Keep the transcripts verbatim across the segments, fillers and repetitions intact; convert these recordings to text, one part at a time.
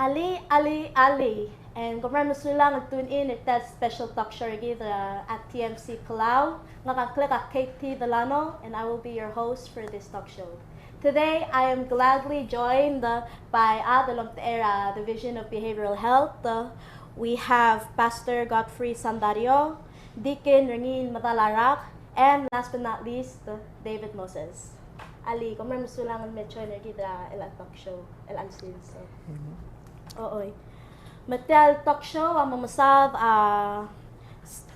Alii, alii, alii. And kom kmal mesulang el tune in er tia el special talk show er kid, uh, at T M C Palau. Ngak a ngklek a K T Delano, and I will be your host for this talk show. Today, I am gladly joined, uh, by, uh, a delomtechei er a Division of Behavioral Health. Uh, we have Pastor Godfrey Sandario, Deacon Rengin Madalarak, and last but not least, uh, David Moses. Alii, kom kmal mesulang el me join er kid er a chelecha el talk show, chelecha el sils. Oi. Me tia el talk show a mo mesaod a,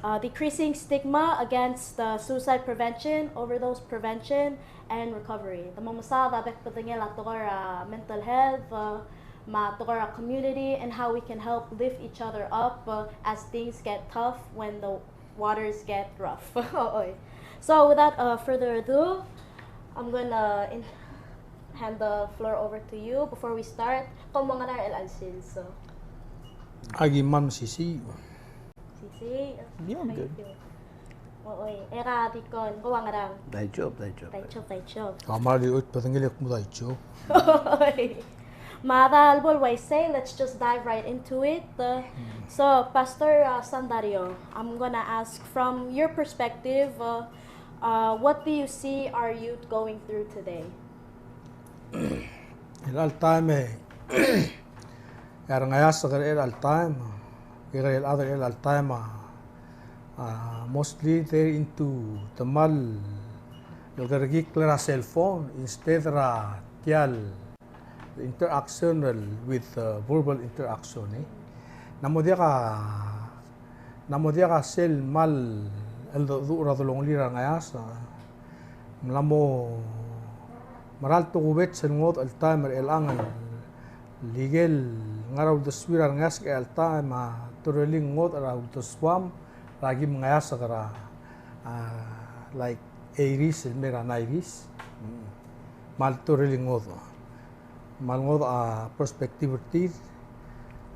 uh, decreasing stigma against, uh, suicide prevention, overdose prevention, and recovery. Te mo mesaod a bek el bedengel a tekoi er a mental health, uh, me a tekoi er a community, and how we can help lift each other up, uh, as things get tough when the waters get rough. Oi. So without, uh, further ado, I'm gonna in-, hand the floor over to you. Before we start, kom ua ngerang er chelecha el sils? Aki kmal mesisiich. Sisiich. Yeah, I'm good. Thank you. Oi, e ka Deacon, kom ua ngerang? Dai job, dai job. Dai job, dai job. Kmal di oit bedengel e kmo dai job. Oi. Me a da el bo el uaisei, let's just dive right into it. Uh, so, Pastor, uh, Sandario, I'm gonna ask, from your perspective, uh, uh, what do you see our youth going through today? Chelecha el taem e, e a rengeasek er chelecha el taem, e a rechad er chelecha el taem a, a, mostly they're into the kmal kerekikl er a cell phone instead er a tia el interaction el with, uh, verbal interaction, e. Ng mo diak a, ng mo diak a sel kmal cheldecheduch er a delongelir a rengeasek. Ng mla mo mera el tokubets el ngodech el taem er chelechang el ikel ngar er a uldesuir a rengeasek er chelecha el taem a torelii ngodech er a uldesuam er a ki mengeasek er a, a, like eighties el mei er a nineties. Mm. Kmal torelii ngodech. Kmal ngodech a perspective er tir,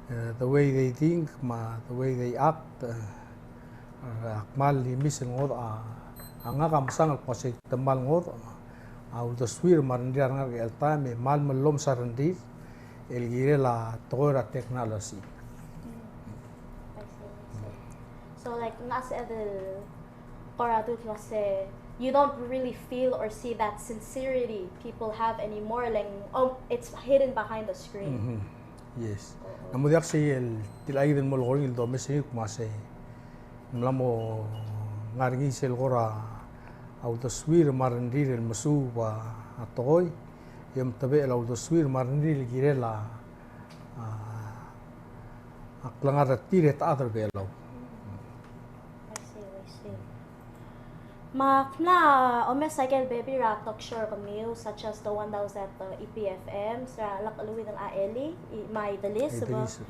e, the way they think, me a the way they act, e, a kmal imis el ngodech a, a ngak a mesang el kmo sei te kmal ngodech a uldesuir me a rengrir a rengar er chelecha el taem, e kmal mellomes a rengrir el kirel a tekoi er a technology. Mm. I see, I see. So, like, ng sebeched el kora dul el uase, you don't really feel or see that sincerity people have anymore, like, oh, it's hidden behind the screen. Mhm. Yes. Oo. Ng mo diak sei el tilechakid el mo lekoi el domes e kmo sei. Ng mla mo ngar er ngii sel kora uldesuir me a rengrir el mesuub a tekoi, e omtebechel a uldesuir me a rengrir el kirel a, a, a klengar er tir e te chad er a Belau. I see, I see. Me ak mla omes a ikel bebil er a talk show er kemiu, such as the one that was at the E P F M, se er a lak cheleuid el Aeli, i, me a Idelis, Idelis,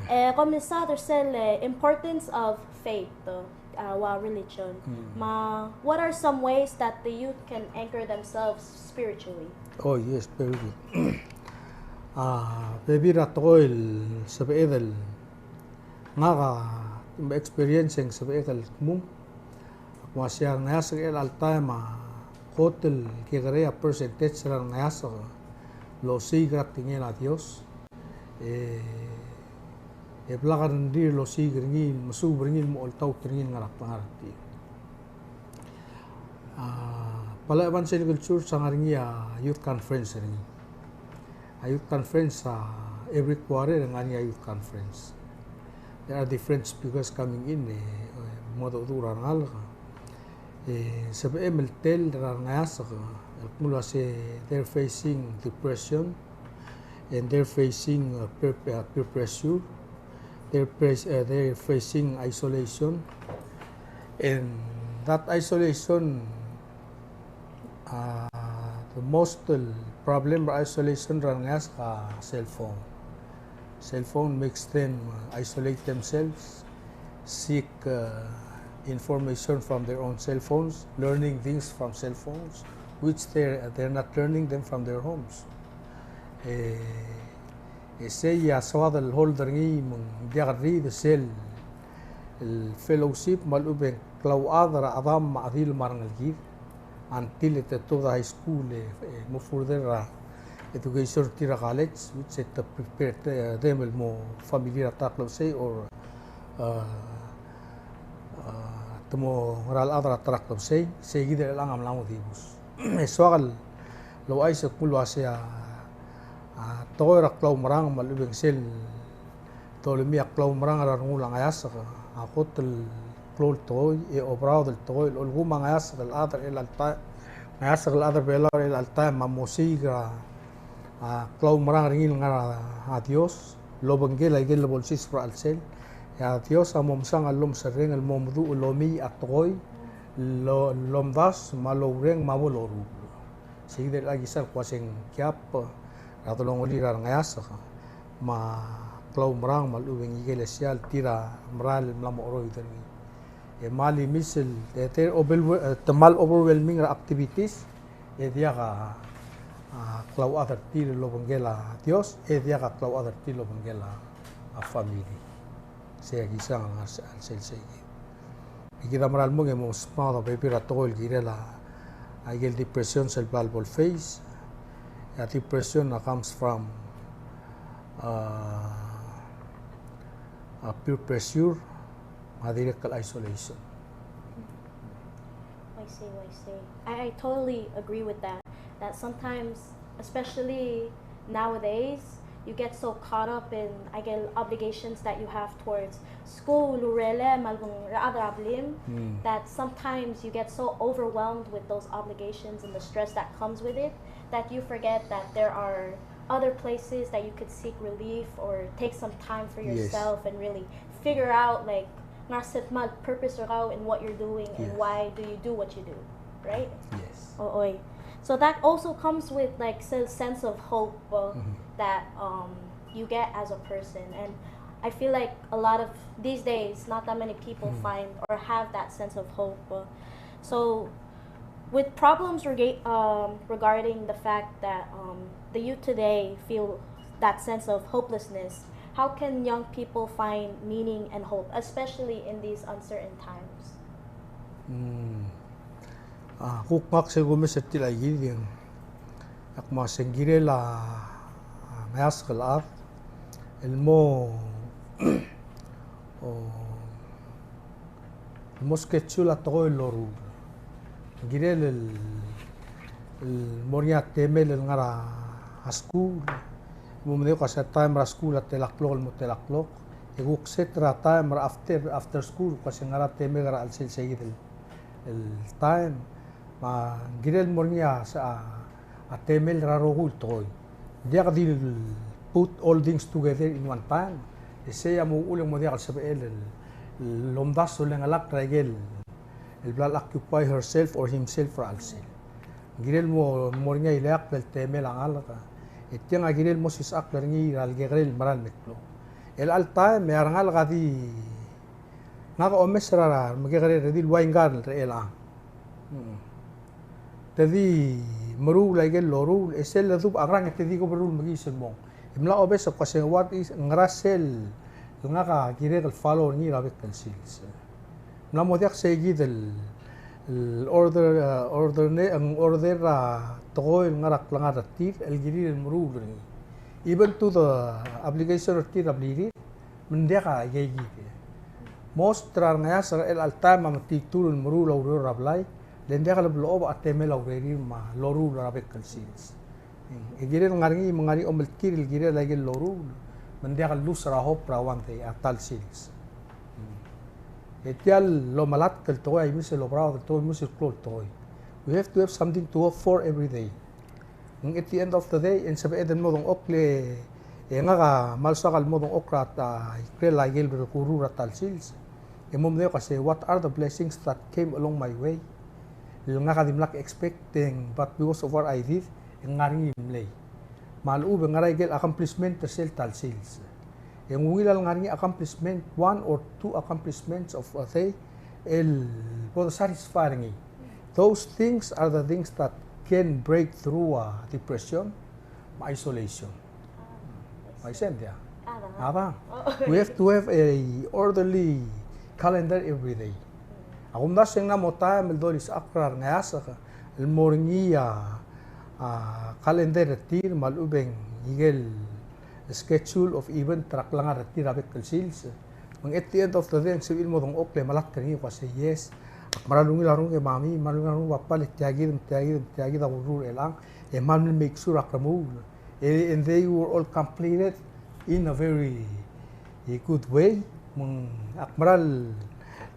e, kom mesaod er sel, e, importance of faith, a, ua religion. Mm. Me what are some ways that the youth can anchor themselves spiritually? Oh, yes, very good. A, bebil er a tekoi el sebeched el ngak a experience e ng sebeched el kmung. Ak uaisei a rengeasek er chelecha el taem a kot el kekerei a percentage er a rengeasek el osiik er a tekingel a Dios. E, e blak a rengrir el osiik er ngii, mesuub er ngii, mo oltaut er ngii el ngar er a klengar er tir. A, Palau Evangelical Church a ngar er ngii a youth conference er ngii. A youth conference a every quarter e ngar er ngii a youth conference. There are different speakers coming in, e, e, mo dodu er a rengalek. E sebechem el tell er a rengeasek el kmo el uase they're facing depression and they're facing, uh, peer, uh, peer pressure. They're, pres- uh, they're facing isolation. And that isolation, uh, the most, uh, problem er a isolation er a rengeasek a cell phone. Cell phone makes them, uh, isolate themselves, seek, uh, information from their own cell phones, learning things from cell phones, which they're, they're not learning them from their homes. E, e sei a soad el hold er ngii me ng diak el riid sel, el fellowship me a lechub e ng klauchad er a chedam me a chedil me a rengelekir. Until e te tuobed a high school e, e mo further er a, education er tir er a college, which e te prepare them el mo familiar er a ta er a klebesei or, uh, uh, te mo ngera el chad er a ta er a klebesei, sei kid el chelechang a mla mo dibus. E soak el ouchais el kmo uasei a, a tekoi er a klaumerang me a lechub e ng sel dolemii a klaumerang er a rengul a ngeasek a kot el klou el tekoi, e oberaod el tekoi, el lsekum a ngeasek el chad er chelecha el taem, ngeasek el chad er Belau er chelecha el taem a mo osiik er a, a klaumerang er ngii el ngar er a Dios, el obengkel a ikel lebo lsiseb er a chelsel. E a Dios a mo mesang a llomeserreng el mo meduch el omiich a tekoi el lo-, lomdasu me a loureng me a bo loruul. Sei kid el chelecha kisa el kmo uasei ng gap er a delongelir a rengeasek me a klaumerang me a lechub e ng ikelesia el tir a merael el mla mo cheroid er ngii. E mal imis el, e te obel-, e te mal overwhelming er a activities, e diak a, a klauchad er tir el obengkel a Dios, e diak a klauchad er tir el obengkel a, a family. Sei a kisa el ngar er a chelsel sei kid. E kid a mera el mong e mo smau a bebil er a tekoi el kirel a, a ikel depression sel bla lebo el face. A depression a comes from, uh, a peer pressure, me a dirrek el isolation. I see, I see. I, I totally agree with that. That sometimes, especially nowadays, you get so caught up in, I guess, obligations that you have towards school, urerem, me a lebo el rechad er a blim, that sometimes you get so overwhelmed with those obligations and the stress that comes with it that you forget that there are other places that you could seek relief or take some time for yourself and really figure out, like, ngar er sel kmal purpose er kau in what you're doing and why do you do what you do, right? Yes. Oi. So that also comes with, like, sel sense of hope, uh, that, um, you get as a person. And I feel like a lot of these days, not that many people find or have that sense of hope. Uh, so with problems rega-, um, regarding the fact that, um, the youth today feel that sense of hopelessness, how can young people find meaning and hope, especially in these uncertain times? Mm. A, kuk ngak sel kumes er tir a ikid e ng, ak mo uase ng kirel a, a, ngeasek el chad el mo, o, el mo schedule a tekoi el loruul. Ng kirel el, el mo er ngii a temel el ngar er a skuul. Mo medengei el kmo uase a taem er a skuul a tela klok el mo tela klok. E kuk set er a taem er a after, after school, el kmo uase ng ngar er a temel er a chelsel sei kid el, el taem. Me ng kirel el mo er ngii a, a, a temel er a rokui el tekoi. Diak di put all things together in one time. E sei a mo uchul e ng mo diak el sebechel el, el omdasu el chengelakl er a ikel el bla occupy herself or himself er a chelsel. Ng kirel mo, mo er ngii a ileakl el temel a ngalek. E tiang a kirel mo sisechakl er ngii er a lekekerei el merael el meklou. El chelecha el taem e a rengalek a di ngak a omes er a remekekerei er a redil el ua ngkal er chelechang. Mm. Te di meruul a ikel loruul, e sel ledubech a ngerang e te di ko meruul el mekiis el mong. E mla obes el kmo uase what is, ngera sel ngak a kirek el follow er ngii er a bek el sils. Mla mo diak sei kid el, el order, uh, order ne, ng order er a tekoi el ngar er a klengar er tir, el kirir el meruul er ngii. Even to the obligation er tir er a blirir, me ng diak a ikei kid. Most er a rengeasek er chelecha el taem a metitur el meruul a ureor er a blai, le ng diak le blechob a temel a urerir me a loruul er a bek el sils. E kirel ngar er ngii me ng ngar er ngii a omeltkir el kirel a ikel loruul, me ng diak el lose er a hope er a one day, a ta el sils. E tia el omelatk el tekoi a imis el oberaod el tekoi, imis el klou el tekoi. We have to have something to hope for every day. Ng at the end of the day, e ng sebeched el mo dengchokl e ngak a kmal soak el mo dengchokl er a ta, ikrel a ikel bel kuruul er a ta el sils. E mo medengei el kmo uase, what are the blessings that came along my way? El ngak a dimlak expecting, but because of what I did, e ng ngar er ngii el mlei. Me a lechub e ng ngar er a ikel accomplishment er sel ta el sils. E ng ungil a lengar er ngii accomplishment, one or two accomplishments of a day, el bo de satisfy er ngii. Those things are the things that can break through, uh, depression, me a isolation. Me a isei, yeah. Adang. Adang. Oh, okay. We have to have a orderly calendar every day. A kumdasu e ng mla mo taem el dolisechakl er a rengeasek el mo er ngii a, a calendar er tir me a lechub e ng ikel schedule of event er a klengar er tir a bek el sils. Me ng at the end of the day, ng sebechir el mo dengchokl e melatk er ngii el kmo sei, yes, ak meral ungil a renguk e mami, meral ungil a renguk e papa, le tia kid, me tia kid, me tia kid a kurruul er chelechang, e kmal make sure ak remuul. E, and they were all completed in a very good way. Me ng ak meral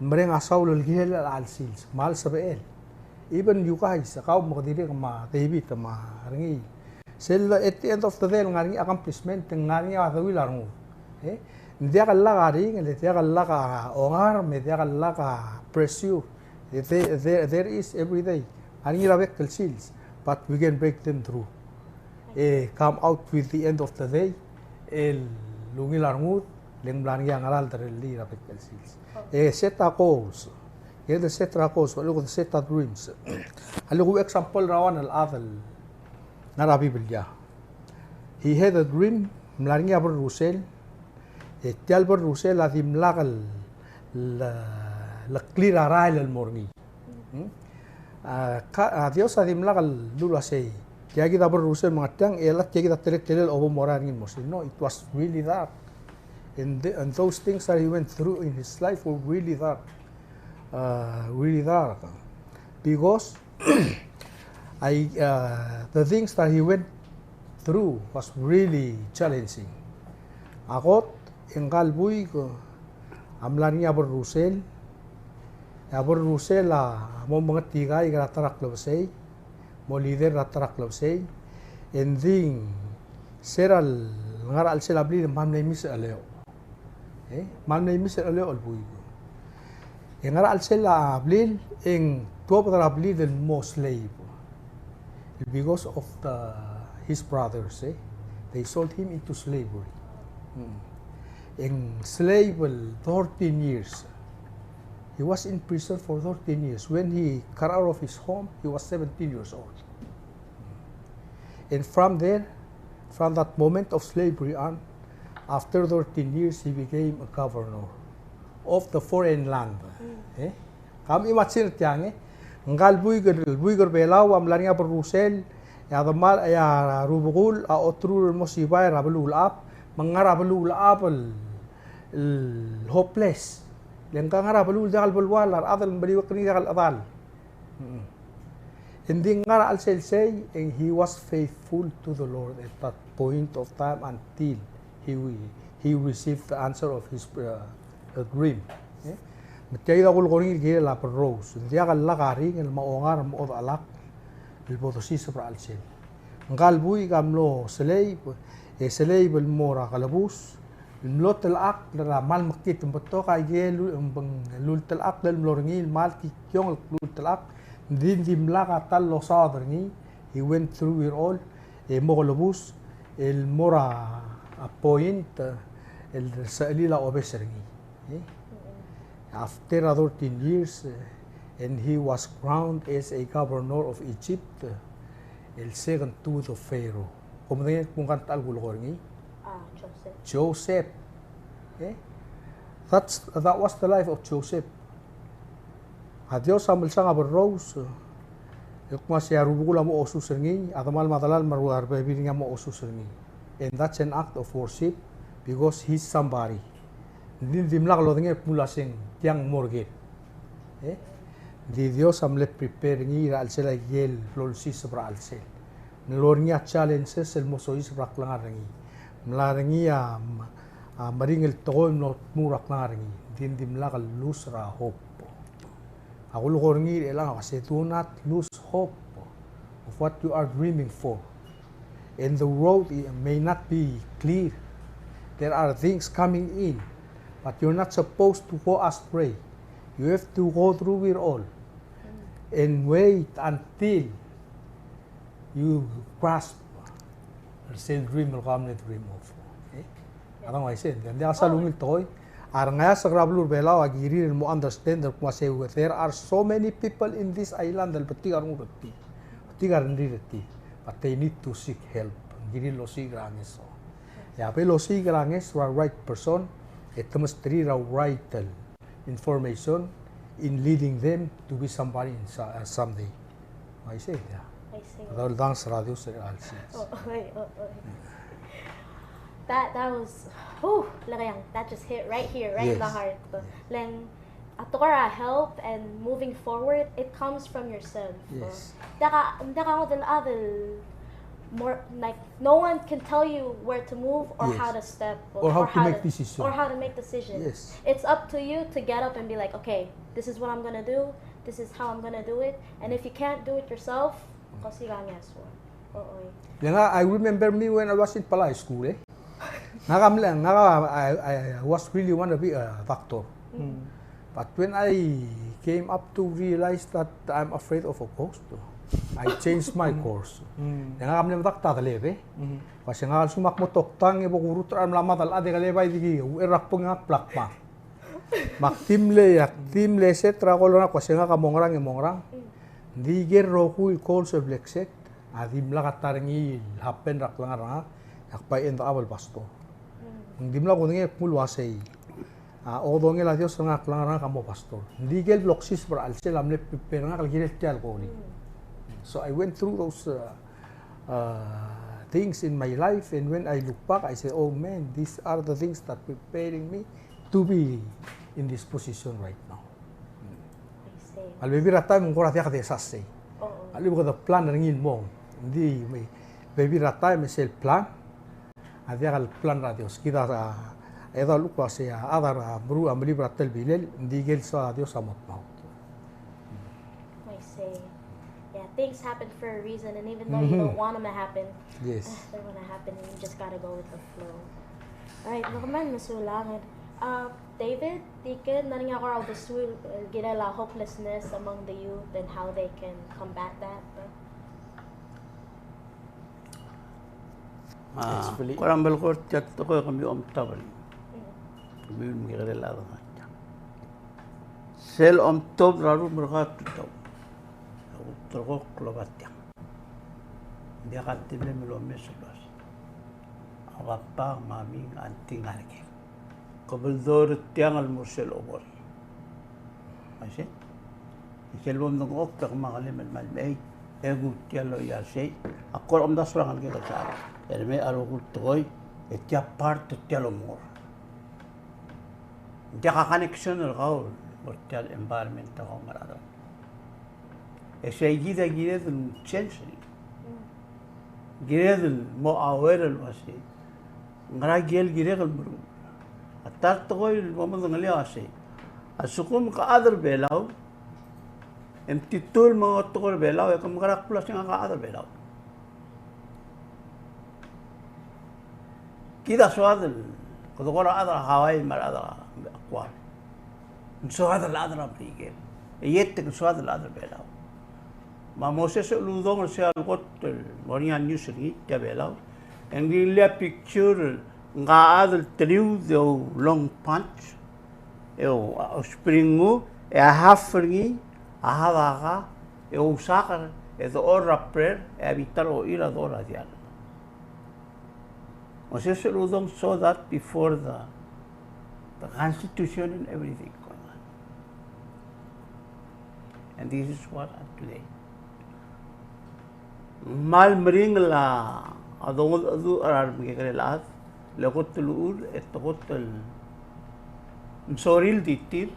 mereng a saul el kirel a chelecha el sils, kmal sebechel. Even you guys, kau me ke dirrek me a David me a rengii. Sel at the end of the day, ngar er ngii a accomplishment, ngar er ngii a deuil a renguk. E? Ng diak el lak a ringel, e diak el lak a ongar, me diak el lak a pressure. E, there, there, there is every day. Ngar er ngii er a bek el sils, but we can break them through. E come out with the end of the day, el ungil a rengud, le ng mla er ngii a ngerang el derellii er a bek el sils. E set a goals. E de set a goals, a lechub e de set a dreams. A lechub e example er a one el chad el ngar er a Biblia. He had a dream, mla er ngii a berrusel, e tia el berrusel a dimlak el, le, le clear a rael el mo er ngii. Hmm? A, ka, a Dios a dimlak el lulu el uasei, tia kid a berrusel me ng tiang, e a tia kid a teletelel a bo morael er ngii el mo er sei. No, it was really dark. And, the, and those things that he went through in his life were really dark. Uh, really dark. Because I, uh, the things that he went through was really challenging. A kot, e ngka el buik a mla er ngii a berrusel, e a berrusel a mo mengetikaik er a ta er a klebesei, mo leader er a ta er a klebesei, e ng di se er a lengar er a chelsel a blil e ng kmal mle miss a cheleuch. E, kmal mle miss a cheleuch el buik. E ngar er a chelsel a blil, e ng tuobed er a blil el mo slave. Because of the, his brothers, e, they sold him into slavery. Mm. E ng slave el thirteen years. He was in prison for thirteen years. When he got out of his home, he was seventeen years old. And from there, from that moment of slavery on, after thirteen years, he became a governor of the foreign land. Mm. E? Kam imagine tiang, e? Ngka el buik er, buik er a Belau a mla er ngii a berrusel, e a demal, e a rubekul a oterul el mo sibai er a beluulechab, me ng ngar er a beluulechab el, el hopeless. Le ngka ngar er a beluul, diak el belual, a rechad el meliuekl er ngii diak el chedal. Mm. E ng di ngar er a chelsel sei, and he was faithful to the Lord at that point of time until he, he received the answer of his, uh, dream. E? Me tia kid a kulekoi er ngii el kirel a berrous. Ng diak el lak a ringel me a ongar me a odechelakl el bo dosiseb er a chelsel. Ngka el buik a mlo slave, e slave el mo er a kelebus, el mlo telechakl er a kmal mekngit, ng betok a ikel, ng beng, el ultelechakl el mlo er ngii, el kmal kikiong el klou el telechakl, ng di, ng dimlak a ta el losaod er ngii, he went through it all, e mo kelebus, el mo er a, a point, el sechelil a obes er ngii. E? After a thirteen years, e, and he was crowned as a governor of Egypt, e, el second to the Pharaoh. Kom medengei el kmo ngka ng ta el kulekoi er ngii? A, Joseph. Joseph. E? That's, that was the life of Joseph. A Dios a melsang a berrous, e, el kmo sei a rubekul a mo osus er ngii, a demal me a delal me a rebebil er ngii a mo osus er ngii. And that's an act of worship because he's somebody. Ng di, ng dimlak lodengei el kmo ua se ng tiang mo er ker. E? Ng di Dios a mle prepare er ngii er a chelsel a ikel lolsiseb er a chelsel. Ng mlo er ngii a challenges el mo soiseb er a klengar er ngii. Ng mla er ngii a, a meringel tekoi el mo tmuu er a klengar er ngii. Ng di, ng dimlak el lose er a hope. A kulekoi er ngii er chelechang a uase, do not lose hope of what you are dreaming for. And the road i-, may not be clear. There are things coming in, but you're not supposed to go astray. You have to go through it all and wait until you grasp er sel dream el kau mle dream of. E? A dang uaisei, ng diak sal ungil tekoi. A rengeasek er a beluu er a Belau a kirir el mo understand el kmo ua se, there are so many people in this island el betik a rengul er tir, betik a rengrir er tir, but they need to seek help. Ng kirir el osiik er a ngeso. E a bo losiik er a ngeso er a right person, e te mesterir a right el information in leading them to be somebody in so-, uh, someday. Uaisei, yeah. I see. Kede uldanges er a Dios er a chelsel. Oh, oh, oh, oh. That, that was, whew, Lekeang, that just hit right here, right in the heart. Yes. Le ng, a tekoi er a help and moving forward, it comes from yourself. Yes. Ng diak a, ng diak a ngodech el, a, el more, like, no one can tell you where to move or how to step or how to make decision. Or how to make decisions. Yes. It's up to you to get up and be like, "Okay, this is what I'm gonna do. This is how I'm gonna do it." And if you can't do it yourself, kau sika ngeso. Oo. Le ngak, I remember me when I was in Palau High School, e. Ngak a mle, ngak a, I, I was really want to be a doctor. Mm. But when I came up to realize that I'm afraid of a ghost, I changed my course. Mm. Le ngak a mle medakt a deleb, e. Mm. Kmo se ngak a lsekum ak mo toktang e bo kuruul er a mla mad el chad e ke le bai di ki uchei er a kbong e ngak a blak mad. Me ak di mle, ak di mle set er a goal er ngak, kmo se ngak a mo ngerang e mo ngerang. Ng di ikel rokui el goal se el bla kset, a dimlak a ta er ngii el happen er a klengar er ngak, e ak bai end up el pastor. Ng dimlak kudengei el kmo el uasei, a okedongel a Dios er ngak a klengar er ngak a mo pastor. Ng di ikel bla ksis er a chelsel a mle prepare er ngak el kirel tia el calling. So I went through those, uh, uh, things in my life, and when I look back, I say, "Oh man, these are the things that preparing me to be in this position right now." I see. A lebebil er a taem ng kora diak de sasei. Oo. A lebo kede plan er ngii el mong. Ng di, me, bebil er a taem e sel plan a diak el plan er a Dios. Kid a, a, e duluk el uasei a chad a meruul a melib er a telbilel, ng di ikel soad a Dios a mo tmaut. I see. Yeah, things happen for a reason, and even though you don't want them to happen, yes, they're gonna happen, and you just gotta go with the flow. All right, me kmal mesulang. Uh, David, Deacon, ng ngar er ngii a kora uldesuir el kirel a hopelessness among the youth and how they can combat that? A, kora melekoi er tia el tekoi e kemiu a omtab er ngii. Kemiu el mekekerei el chad er ngii. Sel omtobed er a rubak er kau, a ulterekokl el oba tiang. Ng diak a temem el omes el uasei, a papa, mami, auntie, ngalek, ke beldor er tiang el mo er sel obor. Aisei? Sel bo mdengchokl e ke mekerang el mei, e nguu tia el loia sei, a kora omdasu er a ngalek el chad. E le mei a rokui el tekoi, e tia part er tia el omengor. Ng diak a connection er kau el mo er tia el environment er kau me a rechad. E sei kid a kired el change er ngii. Kired el mo aware el uasei ngera kiei el kirek el meruul. A ta el tekoi el bo medengelii a uasei, a lsekum ke chad er Belau e mtitur el mengot tekoi er Belau, e ke mekerang el kmo uasei ngak a chad er Belau. Kid a soad el, kede kora chad er a Hawaii me a rechad er a Guam. Ng soad el chad er a Merikel. E iet e ng soad el chad er a Belau. Me a Moses Uludong er sel kot el mo er ngii a news er ngii, tia Belau, e ng dilu a picture el ngka a chad el teriud e oulong punch, e ou, a, spring nguu, e a half er ngii a chad a ka, e ousaker, e dechor er a brer, e a bita er a ochil a dechor er a diall. Moses Uludong saw that before the, the constitution and everything going on. And this is what I'm today. Ng kmal meringel a dongedecheduch er a remekekerei el chad, le kot el uchul, e te kot el, ng sorir el di tir,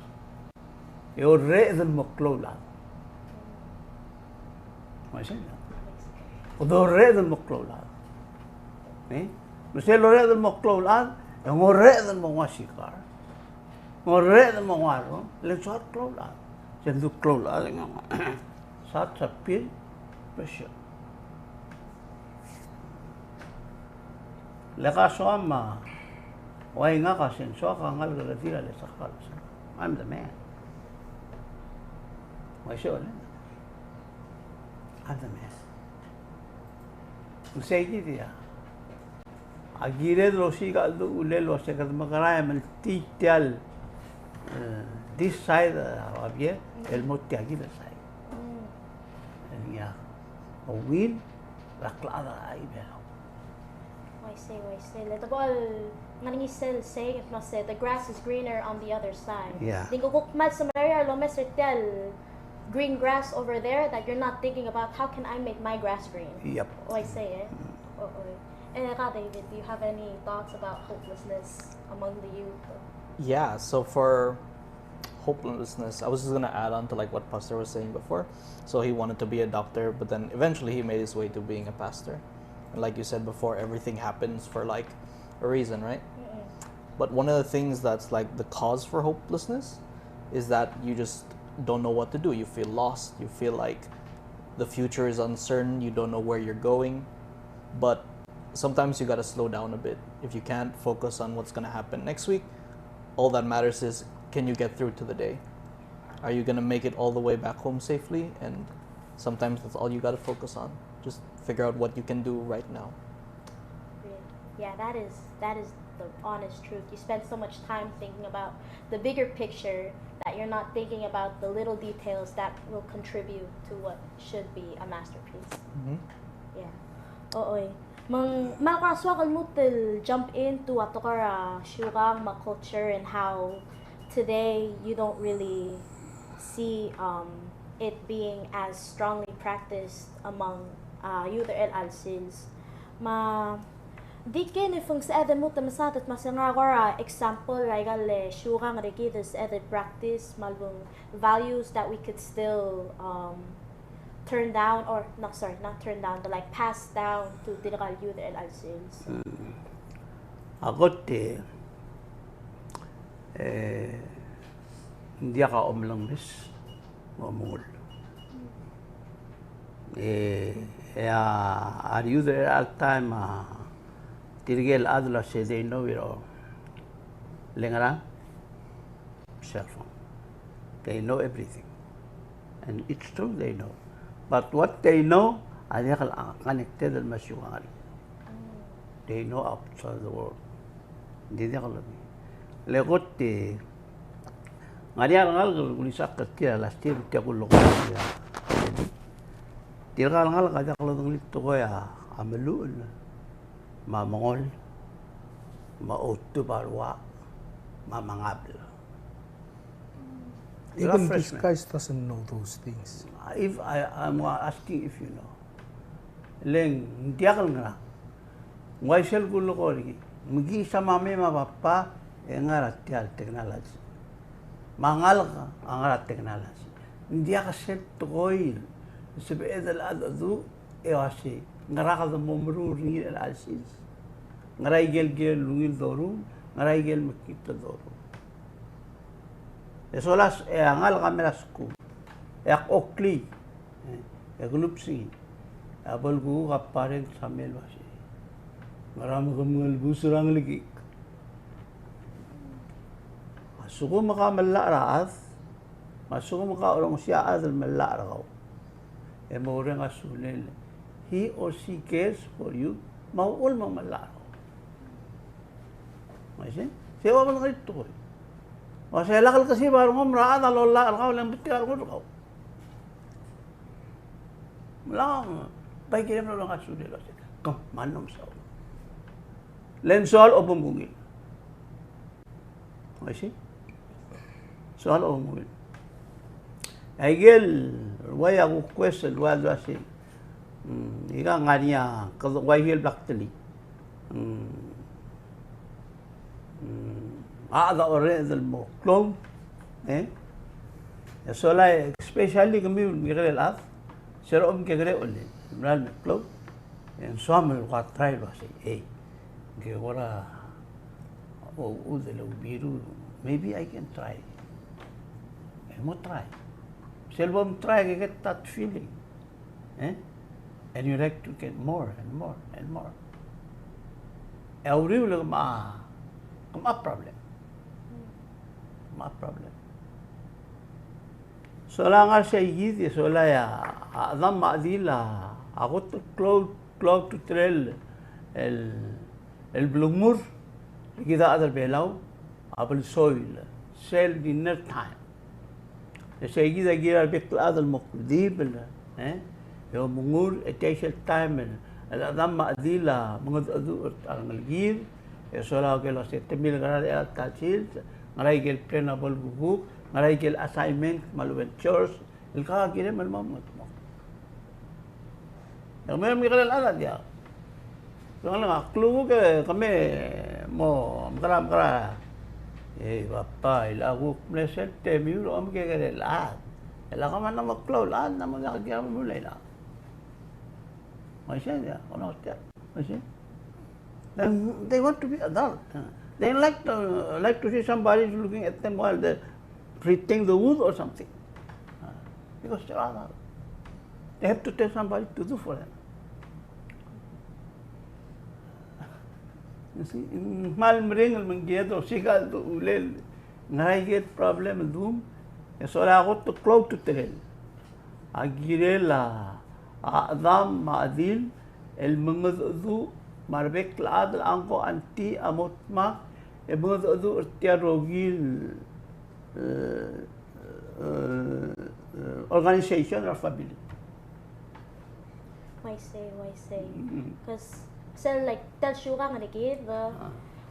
e orreched el mo klou el chad. Kede orreched el mo klou el chad. E? Me sel orreched el mo klou el chad, e ng orreched el mo nguu a sikar. Ng orreched el mo nguu a rrom, le ng soad klou el chad. Se ng di klou el chad, e ng ngar. Such a peer pressure. Le ka soam a, ua ngak a se ng soak a ngalek el redil a le sakal. I'm the man. Ua isei, le I'm the man. Ng sei kid a, a kired el osiik a cheldechuliu el uasei kede mekera e meltii tia el, eh, this side, eh, a babier, el mo tia kid el side. El ngii a ungil er a klechad er a Belau. Uaisei, uaisei. Le te bo el ngar er ngii sel saying el kmo se, "The grass is greener on the other side." Yeah. Ng di kuk kmal semeriar el omes er tia el green grass over there that you're not thinking about, how can I make my grass green? Yep. Oh, I say it. Oh, oh. Eh, ka, David, do you have any thoughts about hopelessness among the youth? Yeah, so for hopelessness, I was just gonna add on to, like, what Pastor was saying before. So he wanted to be a doctor, but then eventually he made his way to being a pastor. And like you said before, everything happens for, like, a reason, right? Mm-mm. But one of the things that's, like, the cause for hopelessness is that you just don't know what to do. You feel lost. You feel like the future is uncertain. You don't know where you're going. But sometimes you gotta slow down a bit. If you can't focus on what's gonna happen next week, all that matters is, can you get through to the day? Are you gonna make it all the way back home safely? And sometimes that's all you gotta focus on. Just figure out what you can do right now. Yeah, that is, that is the honest truth. You spend so much time thinking about the bigger picture that you're not thinking about the little details that will contribute to what should be a masterpiece. Mm-hmm. Yeah. Oi. Me ng, me a kora soak el lmuut el jump into a tekoi er a siukang me a culture and how today you don't really see, um, it being as strongly practiced among, uh, youth er chelecha el sils. Me di ken e ng sebeched el lmuut el mesaod me se ng ngar er ngii a kora example er aika el siukang er kid el sebeched el practice me a lebo ng values that we could still, um, turn down or, no, sorry, not turn down, but, like, pass down to tirka el youth er chelecha el sils. Mm. A kot e, e, ng diak a omelengmes me a omengull. E, e a, a re youth er chelecha el taem a tirke el chad el uase they know it all. Le ngerang? Cell phone. They know everything. And it's true, they know. But what they know, a diak el connected el me a siukang er kid. They know outside the world. Ng di diak el, le kot e, ng ngar er ngii a rengalek el kulisechakl er tir a last year, tia kulekoi er tir. Tirka el ngalek a diak lodengelii a tekoi a meluchel, me a mengol, me a outub a ruach, me a mengabel. Even this guy doesn't know those things. If I, I'm asking if you know. Le ng diak el ngerang. Ng uaisei el kulekoi er ngii. Me ki sa mei me a papa, e ngar er tia el technology. Me a ngalek a ngar er a technology. Ng diak sel tekoi el sebeched el cheldecheduch e uase ngera kede mo meruul er ngii er chelecha el sils. Ngera ikel kirel el ungil doruul, ngera ikel mekngit el doruul. E sola e a ngalek a mei er a skuul. E ak oklii. E, e kulebesengii. E a bo el kuk a parent a mei el uase, ngera me ke mengelebus er a ngelekek? A lsekum ke melai er a chad, me a lsekum ke orrenges a chad el melai er kau, e moureng a sulel. He or she cares for you, me a uchul me ng melai er kau. Uaisei? Sei ua bo el ngar er ngii a tekoi. Uaisei, lak el kesib a rengum er a chad a lolai er kau, le ng betik a rengul er kau. Melang, bai kirem el orrenges a sulel el uase, kom, me a nong saul. Le ng soal obengkungil. Uaisei? Soal obengkungil. Aikel, uai a kuk question, uai a uaisei. Mm, ika ng ngar er ngii a, kede uaisei el bla ktelii. Mm. Mm, a chad a orreched el mo klou, e? E sola, especially kemiu el mekekerei el chad, se er a omkekerei el mera el me klou, e ng soam el kuk try el uasei, e, ng kora uchul el ubiru, maybe I can try. E mo try. Sel bo mtry, ke get that feeling. E? And you like to get more and more and more. E a uriul e kemam, kemam problem. Kemam problem. Sola ngar sei kid e sola a, a chedam me a chedil a kot el klou, klou a ultutelel el, el blengur, kid a chad er a Belau, a belsoil, sel dinner time. E sei kid a kirir a rebek el chad el mo kldibel, e? E omengur, e tia sel taem el, el chedam me a chedil a mengedecheduch er a rengelekir, e sola oker el uasei te milekera er chelecha el sils, ngera ikel plan a bo el kuk, ngera ikel assignment me a lechub e ng chores, El kau a kirem el mo mengetmokl. E kemiu el mekekerei el chad a diak. Ng ngar er ngii a klukuk e kemiu mo mekera, mekera. E, papa, el kuk mle sel temiu el omekekerei el chad. El kau me ng mo klou el chad, ng mo diak el kirem el mle chad. Uaisei, yeah, kono tia. Uaisei. Then they want to be adult. They like to, like to see somebody is looking at them while they're splitting the wood or something. Because they're adult. They have to tell somebody to do for them. You see, ng kmal meringel me ng kired el osiik a uchul el ngar er ngii a problem el dum, e sola a kot el klou a ultutelel. A kirel a chedam me a chedil el mengedecheduch me a rebek el chad el uncle, auntie a mo dmak e mengedecheduch er tia el rokui el, e, e, e, organization er a family. Uaisei, uaisei. Mm. Because sel, like, tia el siukang er kid, the,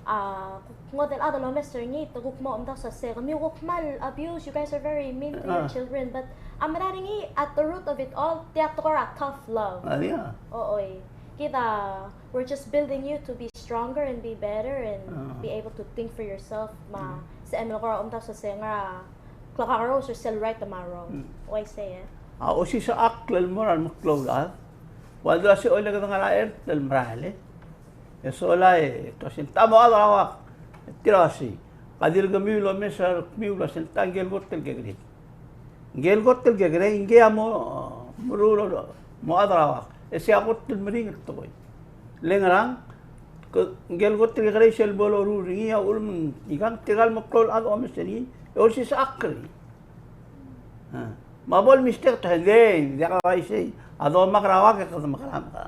ah, kuk ngodech el chad el omes er ngii, te kuk mo omdasu el se, kemiu kuk kmal abuse, you guys are very mean to your children, but a mera er ngii, at the root of it all, tia tekoi er a tough love. Ah, yeah. Oi. Kid a, we're just building you to be stronger and be better and be able to think for yourself, me a, se el mo kora omdasu el se ngera a klekakerous er sel right me a wrong. Mm. Uaisei, e. A osisechakl el mo er a remeklou el chad. Ua el dua se olek e de ngar er a chert el merael, e. E sola e, te uasei ng techa mo chad er a uak. Tir a uasei. Ka dirk kemiu el omes er kemiu el uasei ng techa ngike el kot el kekerei. Ngike el kot el kekerei, ngike a mo, meruul el mo chad er a uak. E sei a kot el meringel el tekoi. Le ngerang, ke, ngike el kot el kekerei sel bo loruul er ngii a uchul me ng ikang tirka el meklou el chad a omes er ngii, e olsisechakl er ngii. A, me a bo el mistake te, ng diak a uaisei, a domak er a uak e kede mekerang. A,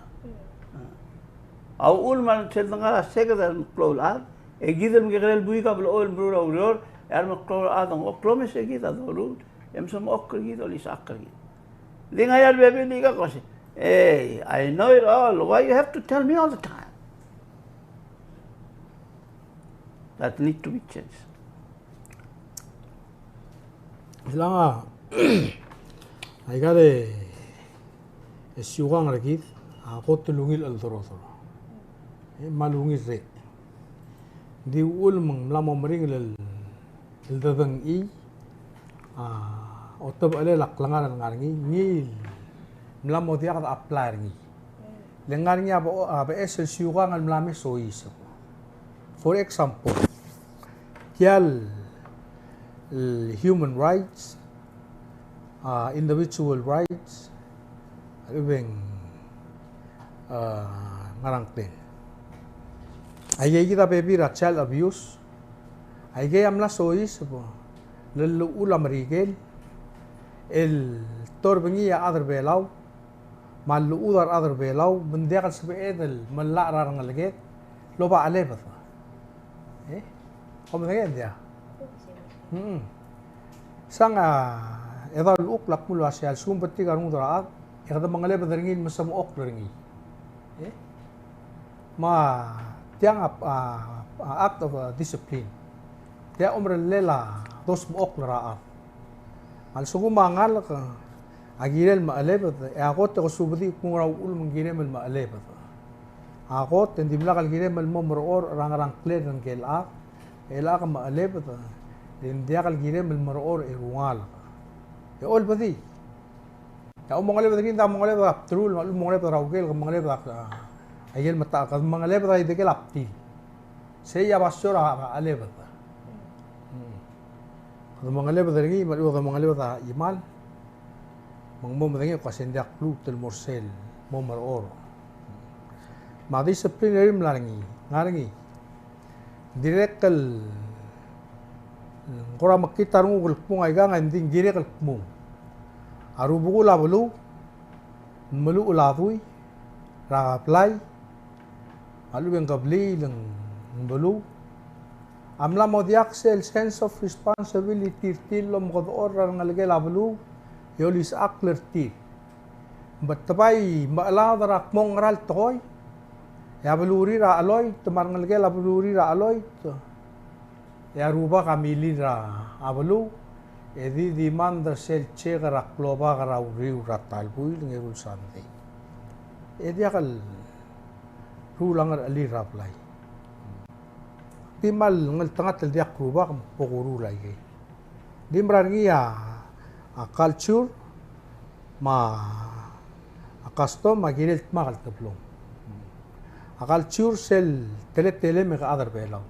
a uchul me sel dengar er a seked el meklou el chad, e kid el mekekerei el buik a blechoel el meruul a ureor, e a remeklou el chad a ng, o, klomes e kid a doruul, e msemechokl er kid, olisechakl er kid. Di ngar er ngii a rebebil el ikang el uasei, "Hey, I know it all. Why you have to tell me all the time?" That need to be changed. Chelechang a, aika el siukang er kid a kot el ungil el dorodoro. E, me a ungil er a, di uchul me ng mla mo meringel el el dedengchii a otebechelel a klengar el ngar er ngii, ngii el mla mo diak de apply er ngii. Le ngar er ngii a be-, a beches el siukang el mla me soiseb. For example, tia el, el human rights, a, individual rights, a lechub e ng, a, ngerang klel. Aikei kid a bebil er a child abuse, aikei a mla soiseb el llechul a Merikel el torbengii a chad er Belau, me a llechul a rechad er Belau, me ng diak el sebeched el mellach er a rengeleked el oba chelebed. E? Kom medengei e ng diak? Mm. Sang a, e, a llechukl a kmo el uasei a lsekum betik a rengud er a chad, e kede mengelebed er ngii el mesemechokl er ngii. E? Me tiang a, a, a act of, a, discipline. Tia omerellel a dosmechokl er a chad. A lsekum a ngalek a kirel mechelebed, e a kot e ke subedii el kmo ngera uchul me ng kirem el mechelebed. A kot e ng dimlak el kirem el mo merechorech er a ngerang klel er ngike el chad, e chelecha ke mechelebed, e ng diak el kirem el merechorech e rungalek. E olbedii. E a omengelebed er ngii, ng diak mongelebed er a bdelul, me a lechub e mongelebed er a ukel, ke mengelebed a, a, aikel meta, ke mengelebed er a idekel a btil. Sei a basio er a, a chelebed. Mm. Kede mengelebed er ngii, me a lechub e kede mengelebed a chimal. Me ng mo medengei el kmo se ng diak kluut el mo er sel mo merechorech. Me a discipline er ngii a mla er ngii, ngar er ngii. Ng dirrek el, ng kora mekngit a renguk el kmung aikang, e ng di ng kirek el kmung. A rubekul a beluu, ng meluchel a dui er a blai, a lechub e ng kebliil ng beluu. A mla mo diak sel sense of responsibility er tir el omekedechor er a rengelekel a beluu e olisechakl er tir. Me te bai mechelaod er a kmo ng ngera el tekoi, e a belurir a cheloit, me a rengelekel a belurir a cheloit, e a rubak a milil er a beluu, E di demand er sel check er a klobak er a uriul er a ta el buil, ng eru el Sunday. E diak el ruul a ngerchelir er a blai. Di mal ngeltengat el diak rubak me bo kuruul aikei. Di mera er ngii a, a culture me a custom a kirel dmak el teblong. A culture sel teletelem e ke chad er Belau.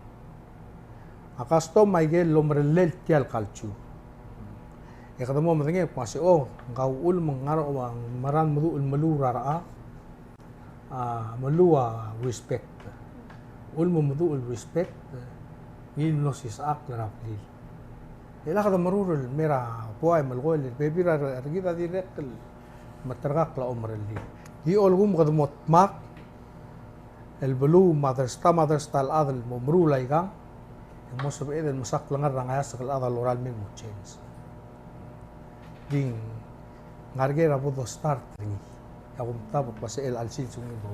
A custom a ikel omerellel tia el culture. E kede mo medengei el kmo se, o, ngka uchul me ng ngar er a, ng mera el meduch el meluut er a rechad, a, meluut a respect. Uchul me meduch el respect, ngii el mlo sisechakl er a blil. E lak de meruul el mei er a buai me a lekoi el bebil er a rekid a dirrek el meterkakl a omerellel. Di olkuk me kede mo dmak el beluu me a dersta me a dersta el chad el mo meruul aikang, e mo sebeched el mesa klengar er a ngeasek el chad a lorael el mei el mo change. Di ngar er ngii a bo de start er ngii. E a kumtab el kmo se el chelsel se ngii el bo.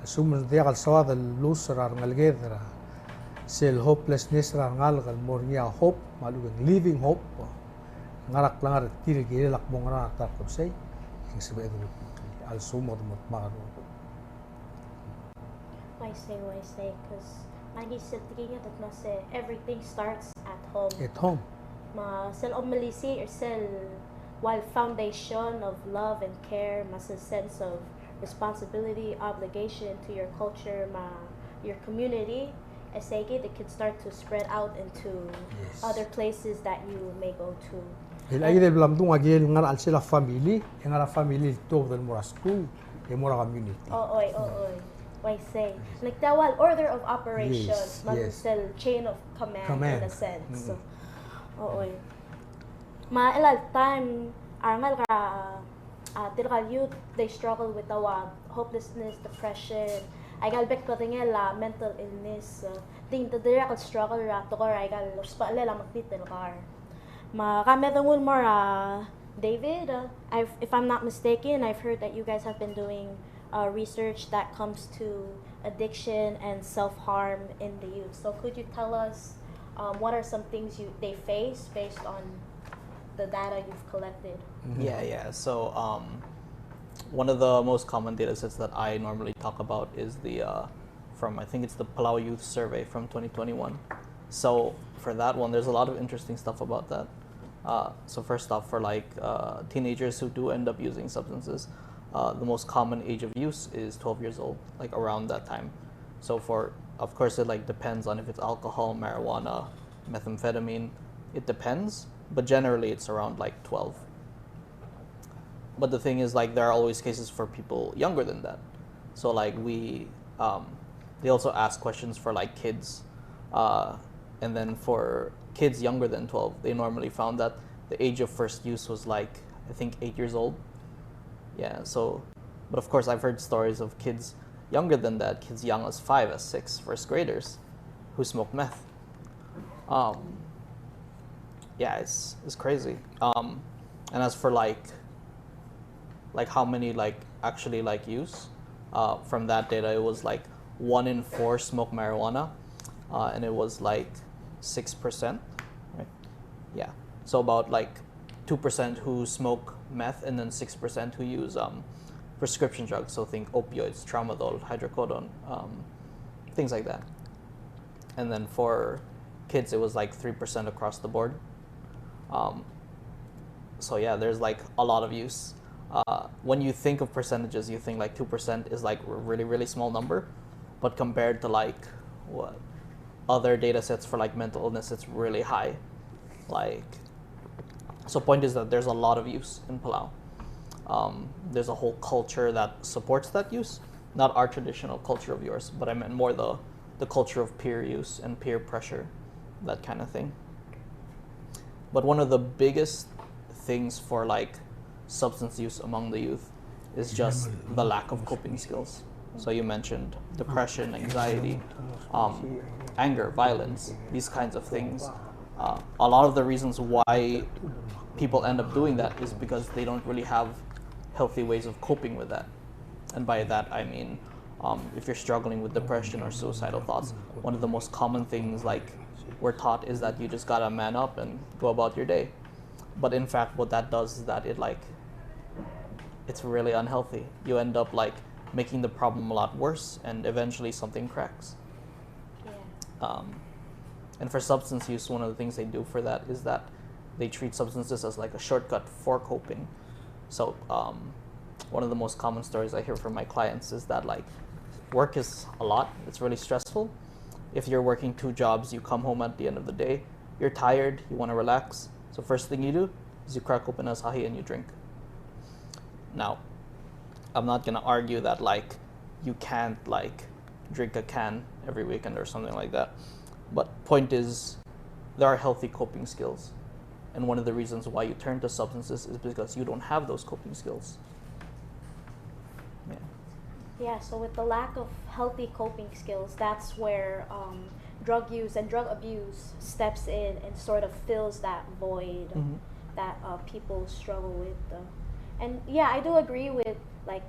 A lsekum ng diak el soad el lose er a rengeleked er a sel hopelessness er a rengalek el mo er ngii a hope, me a lechub e ng living hope. Ngar er a klengar er tir el kirel a kmo ngerang a ta el klebesei, e ng sebeched el kuk. A lsekum ng mo dmak el rokui. Uaisei, uaisei, because like you said, tia el kmo se everything starts at home. At home. Me sel omelisiich er sel, while foundation of love and care, me sel sense of responsibility, obligation to your culture, me your community, e seikid it could start to spread out into Yes. other places that you may go to. El aike el bla mdung a kirel ngar er a chelsel a family, e ngar er a family el tuobed el mo er a school, e mo er a community. O, oi, o, oi. Uaisei. Like the whole order of operation, Yes, me yes. sel chain of command, Command. in a sense. Mm-mm. O, oi. Me a chelecha el time, a rengalek er a, a, tirka el youth, they struggle with the, uh, hopelessness, depression. Aika el bek el bedengel a mental illness, uh, di ng dirrek el struggle er a tekoi er aika el ousbechel a mekngit el kar. Me ka me denguu el mo er a David, uh, I've, if I'm not mistaken, I've heard that you guys have been doing, uh, research that comes to addiction and self-harm in the youth. So could you tell us, um, what are some things you, they face based on the data you've collected? Mm-hmm. Yeah, yeah. So, um, one of the most common data sets that I normally talk about is the, uh, from, I think it's the Palau Youth Survey from twenty twenty-one. So for that one, there's a lot of interesting stuff about that. Uh, so first off, for, like, uh, teenagers who do end up using substances, uh, the most common age of use is twelve years old, like, around that time. So for, of course, it, like, depends on if it's alcohol, marijuana, methamphetamine. It depends, but generally it's around, like, twelve. But the thing is, like, there are always cases for people younger than that. So, like, we, um, they also ask questions for, like, kids. Uh, and then for kids younger than twelve, they normally found that the age of first use was, like, I think, eight years old. Yeah, so, but of course, I've heard stories of kids younger than that, kids young as five, as six, first graders, who smoke meth. Um, yeah, it's, it's crazy. Um, and as for, like, like, how many, like, actually, like, use, uh, from that data, it was, like, one in four smoke marijuana, uh, and it was, like, six percent, right? Yeah. So about, like, two percent who smoke meth, and then six percent who use, um, prescription drugs. So think opioids, tramadol, hydrocodone, um, things like that. And then for kids, it was, like, three percent across the board. Um, so yeah, there's, like, a lot of use. Uh, when you think of percentages, you think, like, two percent is, like, a really, really small number, but compared to, like, what other data sets for, like, mental illness, it's really high. Like, so point is that there's a lot of use in Palau. Um, there's a whole culture that supports that use. Not our traditional culture of yours, but I meant more the, the culture of peer use and peer pressure, that kind of thing. But one of the biggest things for, like, substance use among the youth is just the lack of coping skills. So you mentioned depression, anxiety, um, anger, violence, these kinds of things. Uh, a lot of the reasons why people end up doing that is because they don't really have healthy ways of coping with that. And by that, I mean, um, if you're struggling with depression or suicidal thoughts, one of the most common things, like, we're taught is that you just gotta man up and go about your day. But in fact, what that does is that it, like, it's really unhealthy. You end up, like, making the problem a lot worse, and eventually something cracks. Yeah. Um, and for substance use, one of the things they do for that is that they treat substances as, like, a shortcut for coping. So um, one of the most common stories I hear from my clients is that, like, work is a lot. It's really stressful. If you're working two jobs, you come home at the end of the day, you're tired, you want to relax. So first thing you do is you crack open Asahi and you drink. Now, I'm not gonna argue that, like, you can't, like, drink a can every weekend or something like that. But point is, there are healthy coping skills. And one of the reasons why you turn to substances is because you don't have those coping skills. Yeah. Yeah, so with the lack of healthy coping skills, that's where um, drug use and drug abuse steps in and sort of fills that void Mhm. that uh, people struggle with. Uh, and yeah, I do agree with, like,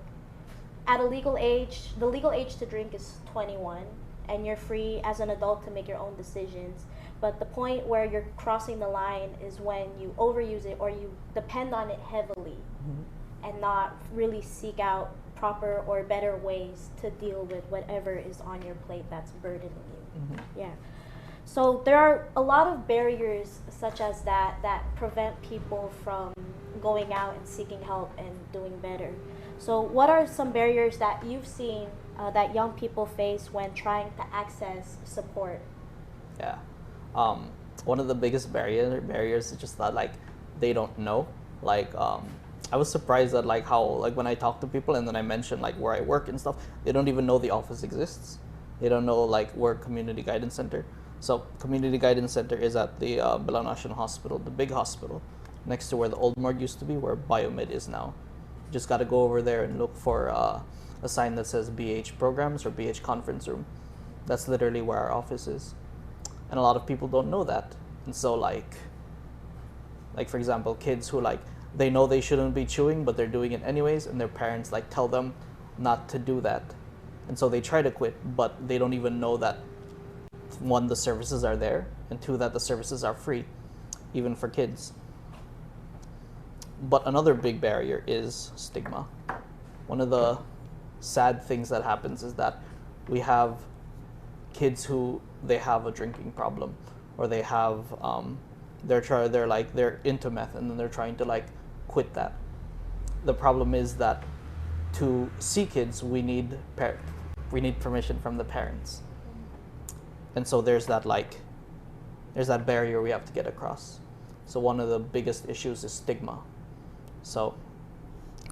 at a legal age, the legal age to drink is twenty-one, and you're free as an adult to make your own decisions. But the point where you're crossing the line is when you overuse it or you depend on it heavily Mhm. and not really seek out proper or better ways to deal with whatever is on your plate that's burdening you. Mhm. Yeah. So there are a lot of barriers such as that that prevent people from going out and seeking help and doing better. So what are some barriers that you've seen uh, that young people face when trying to access support? Yeah. Um, one of the biggest barrier barriers is just that, like, they don't know. Like um, I was surprised at, like, how, like, when I talk to people and then I mention, like, where I work and stuff, they don't even know the office exists. They don't know, like, we're a community guidance center. So community guidance center is at the uh, Belau National Hospital, the big hospital, next to where the old morgue used to be, where Biomed is now. You just got to go over there and look for uh, a sign that says B H programs or B H conference room. That's literally where our office is. And a lot of people don't know that. And so, like, like, for example, kids who, like, they know they shouldn't be chewing, but they're doing it anyways, and their parents, like, tell them not to do that. And so they try to quit, but they don't even know that, one, the services are there, and two, that the services are free, even for kids. But another big barrier is stigma. One of the sad things that happens is that we have kids who, they have a drinking problem, or they have um, they're try they're, like, they're into meth, and then they're trying to, like, quit that. The problem is that to see kids, we need par- we need permission from the parents, and so there's that, like, there's that barrier we have to get across. So one of the biggest issues is stigma. So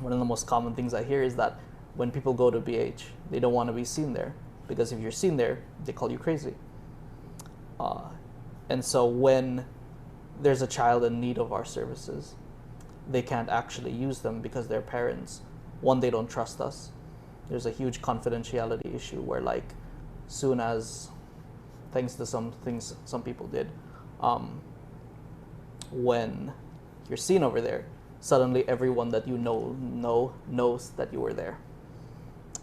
one of the most common things I hear is that when people go to B H, they don't want to be seen there, because if you're seen there, they call you crazy. Uh, and so when there's a child in need of our services, they can't actually use them because their parents, one, they don't trust us. There's a huge confidentiality issue where, like, soon as, thanks to some things some people did, um, when you're seen over there, suddenly everyone that you know know knows that you were there,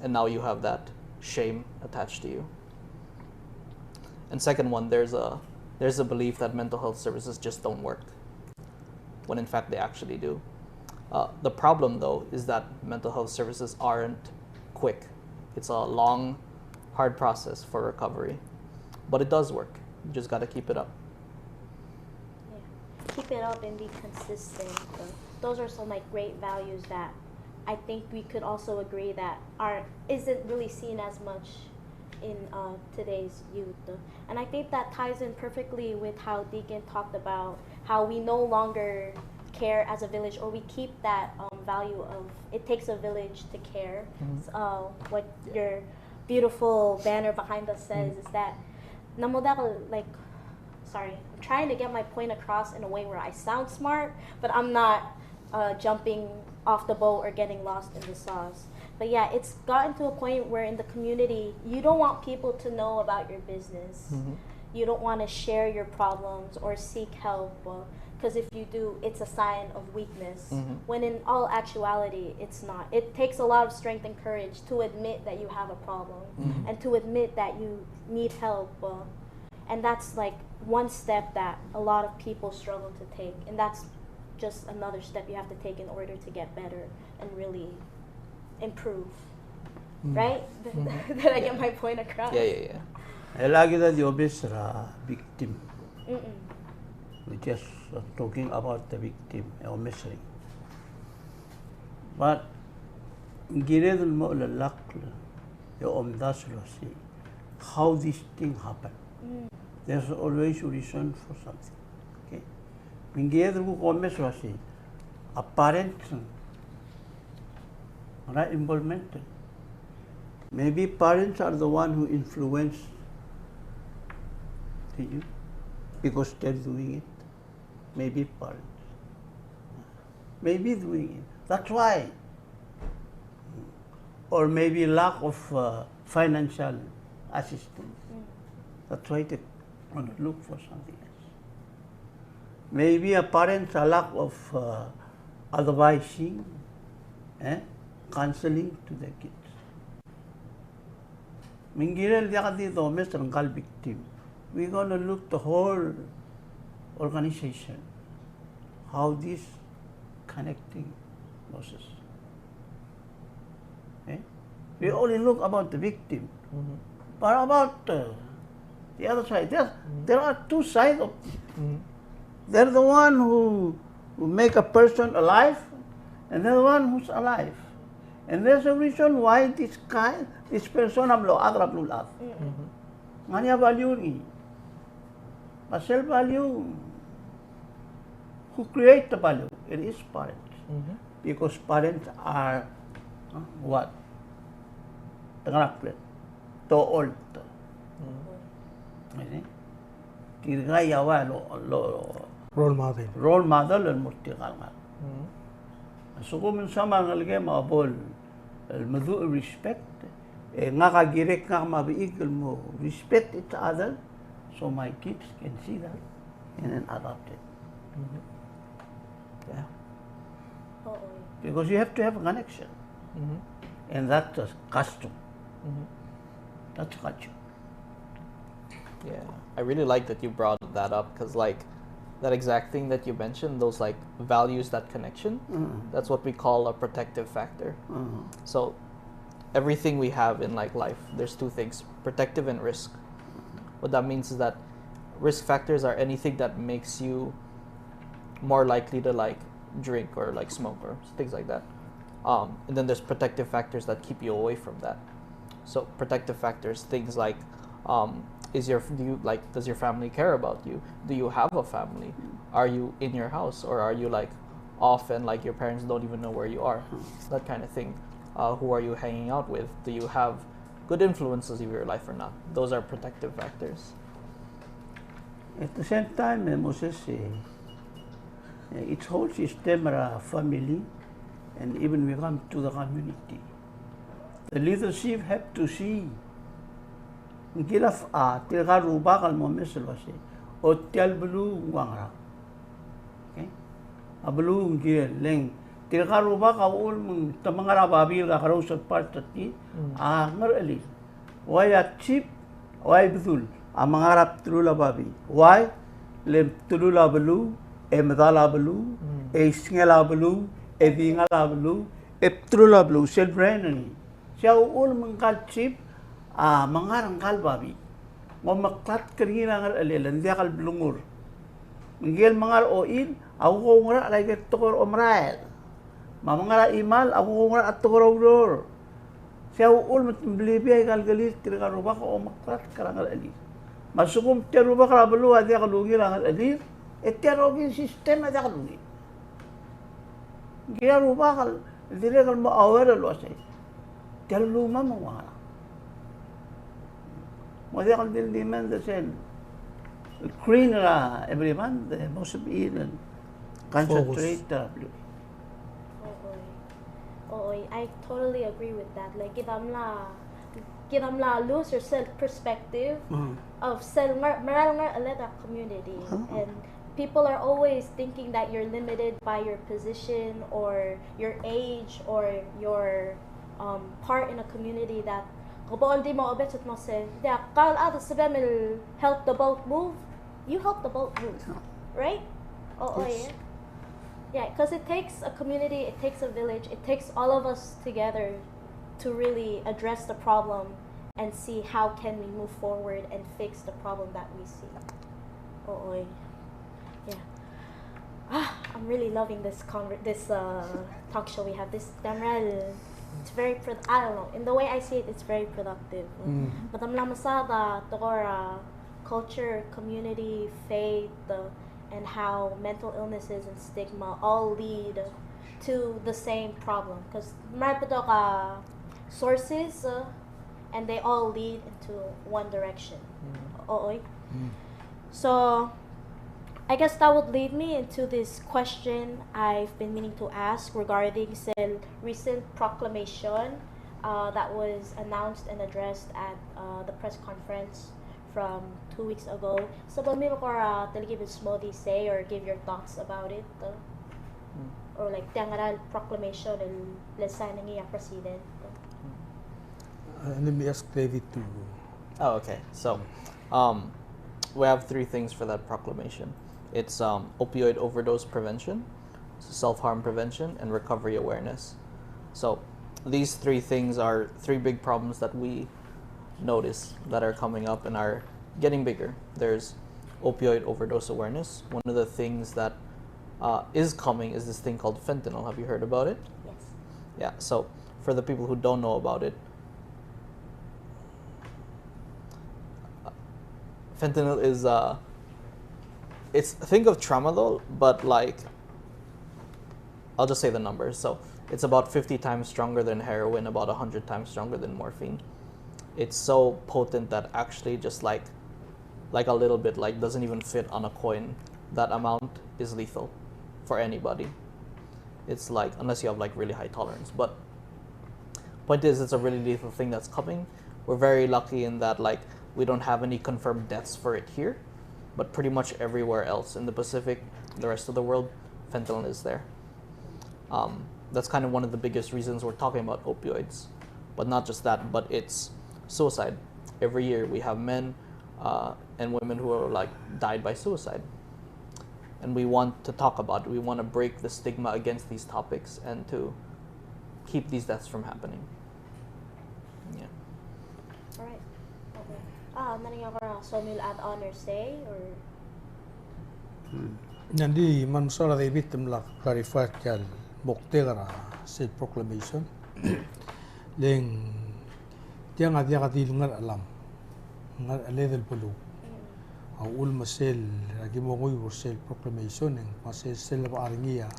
and now you have that shame attached to you. And second one, there's a there's a belief that mental health services just don't work, when in fact they actually do. Uh, the problem, though, is that mental health services aren't quick. It's a long, hard process for recovery, but it does work. You just got to keep it up. Yeah. Keep it up and be consistent. So those are some, like, great values that I think we could also agree that aren't isn't really seen as much in uh, today's youth. And I think that ties in perfectly with how Deacon talked about how we no longer care as a village, or we keep that um, value of it takes a village to care. Mhm. So, uh, what your beautiful banner behind us says is that, ng mo dako, like, sorry, I'm trying to get my point across in a way where I sound smart, but I'm not uh, jumping off the boat or getting lost in the sauce. But yeah, it's gotten to a point where in the community, you don't want people to know about your business. Mhm. You don't want to share your problems or seek help, because if you do, it's a sign of weakness. Mhm. When in all actuality, it's not. It takes a lot of strength and courage to admit that you have a problem Mhm. and to admit that you need help. Uh, And that's, like, one step that a lot of people struggle to take. And that's just another step you have to take in order to get better and really improve. Right? Did I get my point across? Yeah, yeah, yeah. Aika kid a di omes er a victim. Mm-mm. We just are talking about the victim, e omes er ngii. But ng kired el mo olekoi e omdasu el uasei how this thing happened. Mm. There's always a reason for something. Okay? Me ng kired el kuk omes el uasei a parents ng ngera involvement. Maybe parents are the one who influence the youth because they're doing it. Maybe parents. Maybe doing it. That's why. Or maybe lack of uh, financial assistance. Mm. That's why they want to look for something else. Maybe a parents a lack of uh, advising, eh, counseling to their kids. Me ng kirel diak di domes er ngka el victim. We gonna look the whole organization. How this connecting process. Eh? We only look about the victim. But about uh, the other side, there, there are two sides of it. They're the one who, who make a person alive, and they're the one who's alive. And there's a reason why this guy, this person a mlo chad er a beluulechad. Ng ngar er ngii a value er ngii. But sel value, who create the value? It is parents. Because parents are uh, what? Te ngar er a klet. Te ocholt. Tirka a ua lo, lo Role model. Role model el mo er tirka el ngalek. A lsekum ng soam a rengelekem a bo el meduch el respect, e ngak a kirek ngak me a bechik el mo respect each other, so my kids can see that and then adopt it. Yeah. Oo. Because you have to have a connection. And that's a custom. That's a culture. Yeah, I really like that you brought that up because, like, that exact thing that you mentioned, those, like, values, that connection, that's what we call a protective factor. So everything we have in, like, life, there's two things, protective and risk. What that means is that risk factors are anything that makes you more likely to, like, drink or, like, smoke or things like that. Um, and then there's protective factors that keep you away from that. So protective factors, things like, um, is your, do you, like, does your family care about you? Do you have a family? Are you in your house, or are you, like, off and, like, your parents don't even know where you are? That kind of thing. Uh, who are you hanging out with? Do you have good influences in your life or not? Those are protective factors. At the same time, eh, Moses, eh, eh, its whole system er a family, and even we come to the community. The leadership have to see. Ng kilaf a tirka el rubak el mo omes el uasei, o tia el beluu ng ua ngera. Okay? A beluu ng kirel, le ng tirka el rubak a uchul me te menga er a babii el kakerous el part er tir a ngerechelir. Why a chief, why Bedul a menga er a bdelul a babii? Why? Le bdelul a beluu, e medal a beluu, e isngel a beluu, e dingal a beluu, e bdelul a beluu, sel brain er ngii. Sei a uchul me ngka el chief a menga er ngka el babii. Ng omeklatk er ngii er a ngerechelel, ng diak el blengur. Ngike el menga er a ochil a kuk oungerachel er a ikel tekoi er a omerael. Me a menga er a chimal a kuk oungerachel er a tekoi er a ureor. Sei a uchul me te melibii aika el kelir tirka el rubak a omeklatk er a ngerechelir. Me a lsekum tia el rubak er a beluu a diak lungil a ngerechelir, e tia el rokui el system a diak lungil. Ng kired el rubak el dirrek el mo aware el uasei, tia el lluut me ng ua ngera. Mo diak el di le demand the same. Clean er a every month, e mo sebechir el concentrate er a beluu. Oi. Oi, I totally agree with that. Like, kid a mla, kid a mla lose er sel perspective of sel ngar, mera el ngerecheled a community. And people are always thinking that you're limited by your position or your age or your, um, part in a community that bo el di mo obet el mo se, diak, kau el chad a sebechem el help the boat move, you help the boat move, right? Oh, oh, yeah. Yeah, because it takes a community, it takes a village, it takes all of us together to really address the problem and see how can we move forward and fix the problem that we see. Oh, oh, yeah. Ah, I'm really loving this conver- this uh, talk show we have. This Damrel, it's very pro- I don't know. In the way I see it, it's very productive. But I'm not masada tokor culture, community, faith, uh, and how mental illnesses and stigma all lead to the same problem. Because my sources, uh, and they all lead into one direction. Ooi. So, I guess that would lead me into this question I've been meaning to ask regarding sel recent proclamation uh, that was announced and addressed at uh, the press conference from two weeks ago. So, ba mil kora telkib el smodii sei or give your thoughts about it, uh, or like, tiang a proclamation el le sign er ngii a president. Uh, let me ask David to. Oh, okay. So, um, we have three things for that proclamation. It's um, opioid overdose prevention, self-harm prevention, and recovery awareness. So, these three things are three big problems that we notice that are coming up and are getting bigger. There's opioid overdose awareness. One of the things that uh, is coming is this thing called fentanyl. Have you heard about it? Yes. Yeah. So, for the people who don't know about it, fentanyl is uh, it's, think of tramadol, but like, I'll just say the numbers. So it's about fifty times stronger than heroin, about a hundred times stronger than morphine. It's so potent that actually just like like a little bit, like, doesn't even fit on a coin. That amount is lethal for anybody. It's like, unless you have like really high tolerance, but point is, it's a really lethal thing that's coming. We're very lucky in that, like, we don't have any confirmed deaths for it here, but pretty much everywhere else in the Pacific, the rest of the world, fentanyl is there. Um, that's kind of one of the biggest reasons we're talking about opioids. But not just that, but it's suicide. Every year we have men uh, and women who are, like, died by suicide. And we want to talk about it. We want to break the stigma against these topics and to keep these deaths from happening. Yeah. All right. Okay. Ah, me ng kora soam el add on or say, or? Ng di, me ng soal a David me ng mla clarify er tia el moktek er a sel proclamation. Le ng tiang a diak di el ngar er a lam, ngar er a cheled el beluu. A uchul me sel, a ki mo nguiu er sel proclamation, e ng ua sel, sel lebo er ngii a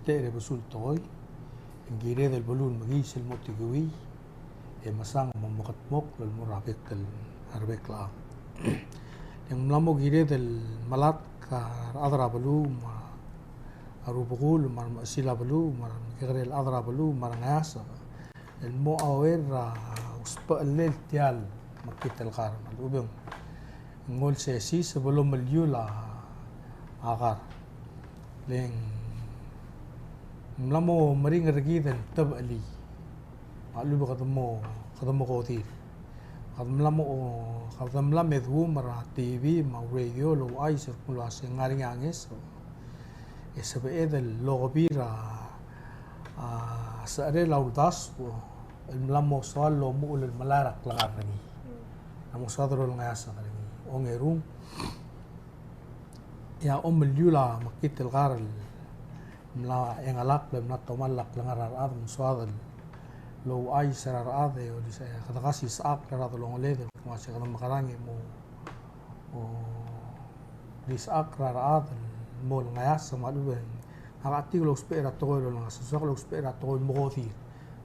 tech er a besul tekoi, e ng kired el beluu el mekiis el mo tekiuii, e mesang me mo mekedmokl el mo er a bek el, a rebek el chad. E ng mla mo kired el melatk a rechad er a beluu, me a rubekul, me a remechesil a beluu, me a remekekerei el chad er a beluu, me a rengeasek el mo aware er a usbechel el tia el mekngit el kar. Me a lechub e ng olsesei se bo lomeliul a kar. Le ng mla mo meringel er kid el tebechelii. Me a lechub e kede mo, kede mo kodir. Kede mla mo, kede mla me duum er a T V me a radio el ouchais el kmo ua se ng ngar er ngii a ngeso. E sebeched el okebii er a, a secherel a uldasu el mla mo soal el omuchel el melai er a klengar er ngii. Ng mla mo soad el olengeasek er ngii. Ongerung, e a omeliul a mekngit el kar el mla chengelakl el mla tomall a klengar er a rechad, me ng soad el ouchais er a rechad e olsisechakl, kede kasisechakl er a rechad el ongeled el kmo ua se kede mekerang e mo, o, lisechakl er a rechad el mo olengeasek. Me a lechub e ng, a kuk di lousbech er a tekoi el olengeasek, soak lousbech er a tekoi el mo kodir.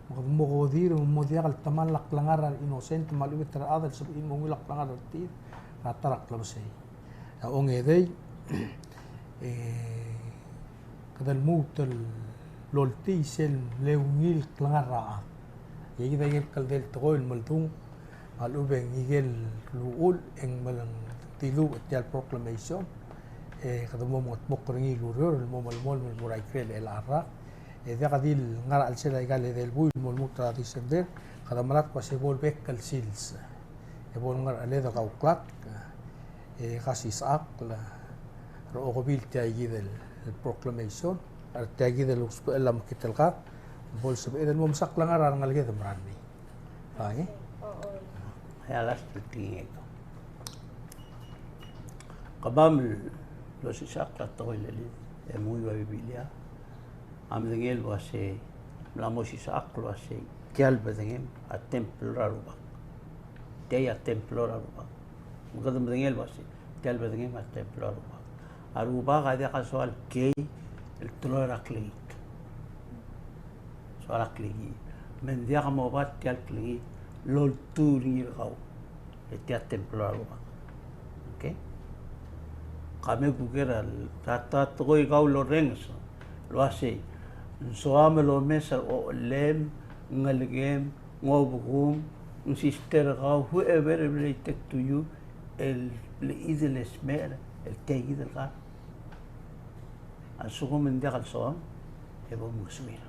Me kede mo kodir, me mo diak el tomall a klengar er a re innocent, me a lechub e te rechad el sebechir el mo ungil a klengar er tir er a ta er a klebesei. A ongedei, e, kede lmuut el oltii sel mle ungil klengar er a chad. E kid a ikel kldei el tekoi el meldung, me a lechub e ng ikel uchul e ng meleng dilubech tia el proclamation, e kede mo mengedmokl er ngii el ureor el mo melemolem el mo er a ikrel chelecha el rak. E diak di el ngar er a chelsel a ikal edei el buil el mo lmuut er a December, Kede melatk el uase bo el bek el sils e bo el ngar er a cheled el kauklatk, e kasisechakl er a okebil tia kid el, el proclamation, er tia kid el usbechel a mekngit el kar, bo el sebeched el mo mesa klengar er a rengeleked el merael mei. Bai. Ia, last thing e ko. Kemam el osisechakl a tekoi el chelid, e menguiu a Biblia, a medengei el uase, mla mo osisechakl el uase, tia el bedengem a templo er a Rubak. Tia a templo er a Rubak. Me kede medengei el uase, tia el bedengem a templo er a Rubak. A Rubak a diak a soal kiei el teloi er a klengit. Soal a klengit. Me ng diak mobat tia el klengit el oltuu er ngii er kau. E tia a templo er a Rubak. Okay? Ka me kuker a ta, ta tekoi kau el orrenges el uase, ng soam el omes er a ochellem, ngelekem, ng obekum, ng sister er kau, whoever related to you, el, el blechid el smecher el tia kid el kar. A lsekum ng diak el soam, e bo mengesuir.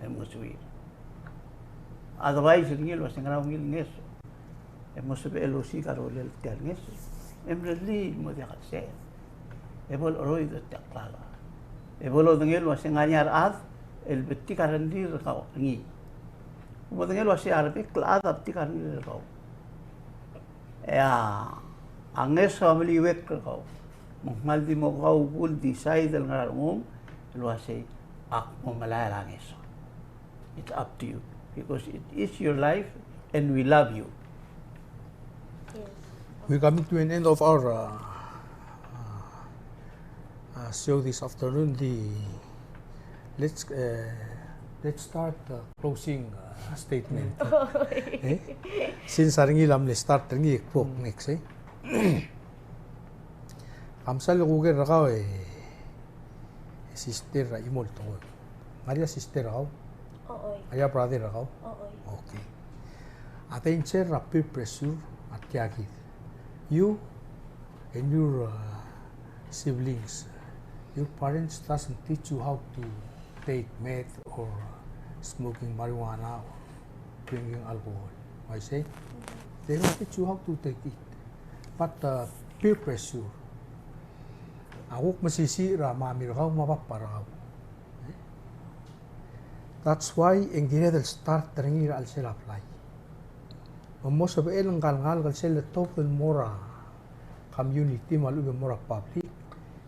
E mengesuir. Otherwise, er ngii el uase ngera ungil ngeso. E mo sebechel el osiik a rolel tia el ngeso. E mrellii el mo diak el sel. E bo el cheroid er tia el klalo. E bo lodengei el uase ng ngar er ngii a rechad el betik a rengrir er kau er ngii. Bo modengei el uase a rebek el chad a betik a rengrir er kau. E a, a ngeso a meliuekl er kau. Me ng kmal di mo kau kuk decide el ngar er a rengum el uase ak mo melai er a ngeso. It's up to you, because it is your life and we love you. Yes. We're coming to an end of our, uh, uh, uh, show this afternoon. The, let's, uh, let's start the closing, uh, statement. Eh? Since a rengii a mle start er ngii e kuk next, eh? Kam sal kuker er kau e sister er a chimo el tekoi. Ng ngar er ngii a sister er kau? Ochoi. Ng ngar er ngii a brother er kau? Ochoi. Okay. A danger er a peer pressure a tia kid. You and your, uh, siblings, your parents doesn't teach you how to take meth or smoking marijuana or drinking alcohol. I say, they don't teach you how to take it. But, uh, peer pressure. A kuk mesisiich er a mami er kau me a papa er kau. That's why e ng kired el start er ngii er a chelsel a blai. Me ng mo sebechel ngka el ngalek el sel letobed el mo er a community me a lechub e mo er a public,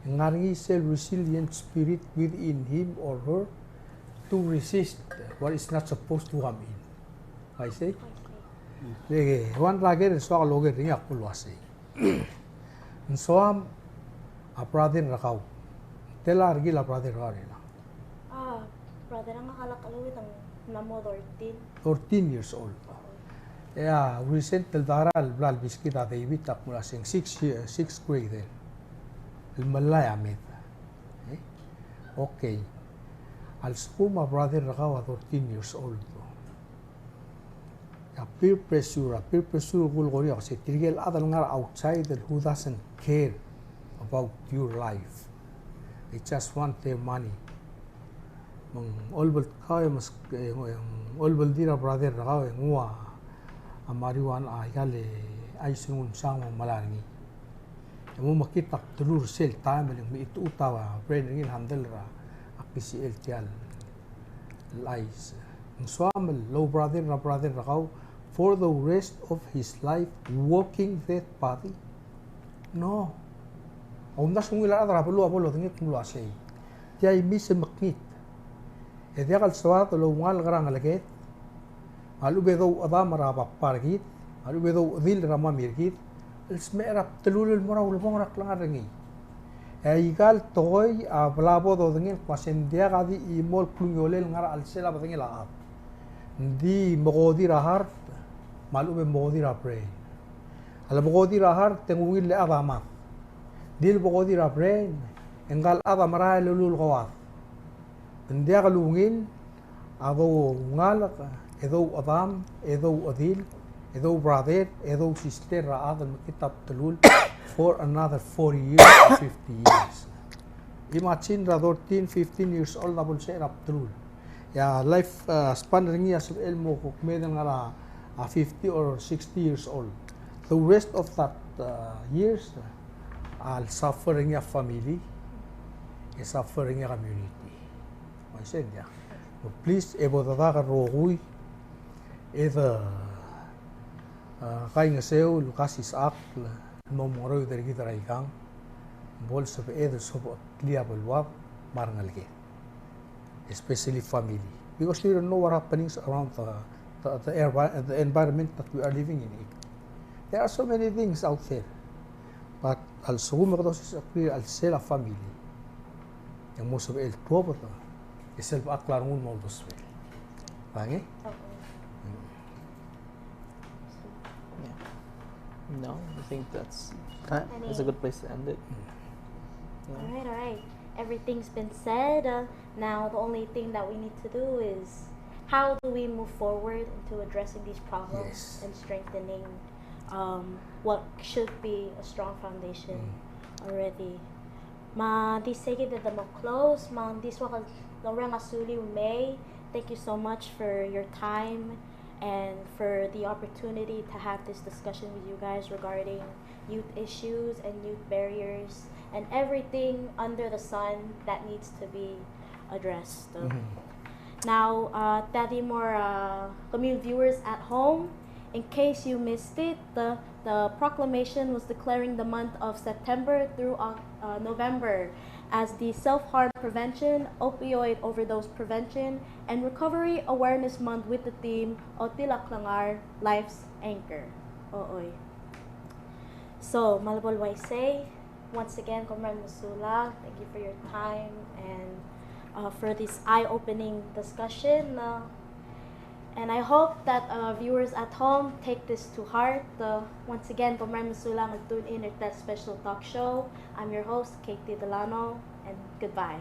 e ng ngar er ngii sel resilient spirit within him or her to resist what is not supposed to come in. I say? I see. Le, one er a ker el soak el oker er ngii a kuk el uasei. Ng soam a brother er kau. Tela a rekil a brother er kau er ngii? A, brother er ngak a lak el uid a ng mla mo thirteen. Thirteen years old. E a recent el dara el bla lebeskid a David a kmo uasei ng six year, sixth grader. El melai a meth. Eh? Okay. A lsekum a brother er kau a thirteen years old. A peer pressure, a peer pressure el kulekoi er ngii a uasei tirke el chad el ngar er a outside el who doesn't care about your life. They just want their money. Me ng olbelt kau e mes-, e ng olbeldir a brother er kau e nguu a marijuana, a ikal chais el nguu el msang me ng melai er ngii. E mo mekngit a bdelul er sel taem el ng mechitechut a brain er ngii el handle er a klisichel tia el chais. Ng soam el ou brother er a brother er kau for the rest of his life walking that body? No. A kumdasu ng ungil a rechad er a beluu a bo lodengei el kmo uasei, tia a imis el mekngit. E diak el soad el oungalek er a ngeleked, me a lechub e douchedam er a papa er kid, me a lechub e douchedil er a mami er kid, el smecher a bdelul el mo er a ulebongel er a klengar er ngii. E aika el tekoi a bla bo dodengei el kmo uasei ng diak a di chimo el klungiolel el ngar er a chelsel a bedengel a chad. Ng di mekodir a heart, me a lechub e mekodir a brain. A lemekodir a heart e ng ungil el chad a mad. Ng di lemekodir a brain, e ngka el chad a merael el ulekoi a chad. Ng diak el ungil a doungalek, e douchedam, e douchedil, e dou brother, e dou sister er a chad el mekngit a bdelul for another forty years or fifty years. Imagine er a thirteen, fifteen years old a bo lsecher a bdelul. A life, uh, span er ngii a sebechel mo kuk mei el ngar er a, uh, fifty or sixty years old. The rest of that, uh, years, uh, a suffer er ngii a family, e suffer er ngii a community. Uaisei, yeah. Please, e bo dedak el rokui, e de, uh, kaingeseu el kasisechakl el mo mengeroid er kid er aikang, bo lsebeched el sobecheklii a beluad me a rengeleked, especially family, because we don't know what happenings around the, the, the, envi- the environment that we are living in it. There are so many things out there, but a lsekum e kede osisechakl er sel a family, e ng mo sebechel el tuobed, e sel bechakl a rengul el mo uldesuel. Ngii? Yeah. No, I think that's, that's a good place to end it. Yeah. All right, all right. Everything's been said. Uh, now the only thing that we need to do is how do we move forward into addressing these problems, yes, and strengthening, um, what should be a strong foundation, mm, already. Me ng di seikid e de mo close, me ng di soak el orrenges a sulemiu el mei. Thank you so much for your time and for the opportunity to have this discussion with you guys regarding youth issues and youth barriers and everything under the sun that needs to be addressed. Mhm. Now, uh, tia di mo er a, uh, kemiu el viewers at home, in case you missed it, the, the proclamation was declaring the month of September through, uh, uh, November as the Self-Harm Prevention, Opioid Overdose Prevention, and Recovery Awareness Month with the theme Otil a Klengar, Life's Anchor. Ochoi. So, me a lebo el uaisei, once again, Comrade Mesula, thank you for your time and, uh, for this eye-opening discussion. Uh, and I hope that, uh, viewers at home take this to heart. Uh, once again, Comrade Mesula, ng tune in er tia el special talk show. I'm your host, Katie Delano, and goodbye.